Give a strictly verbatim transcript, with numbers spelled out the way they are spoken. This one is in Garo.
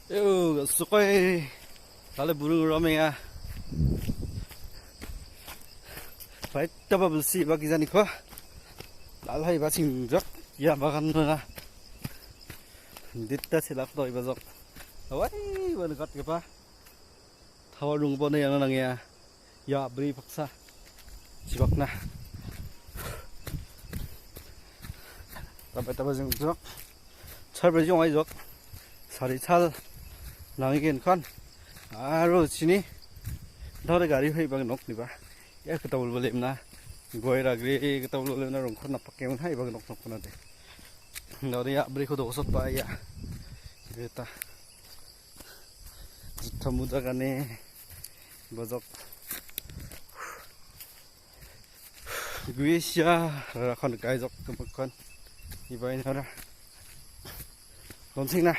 Yo, sukoi. Lale burung ramenga. Baitaba bilsi ba gijaniko. Lalhai ba singjak. Ia bagan mana. Ditta selak do iba jok. Awai, ba nikatgipa. Tawa rungbo ne yang nangya. Ia bri paksa. Chibakna. Rabai taba jeng jok. Chal bri jong ai jok. Sari chal. Nangi gen kan. Aro chini. Dore gari hoi bang nok niba. Ia kita bulbul lemna. Goi ragri kita bulbul lemna rongkon napak keun hai bang nok nok na de. Dore ia bri ko dosot ba ia. Kita. Juta muda kane. Bajok. Guisia, rakan kaijok kemekan. Ibain hara. Donsing na.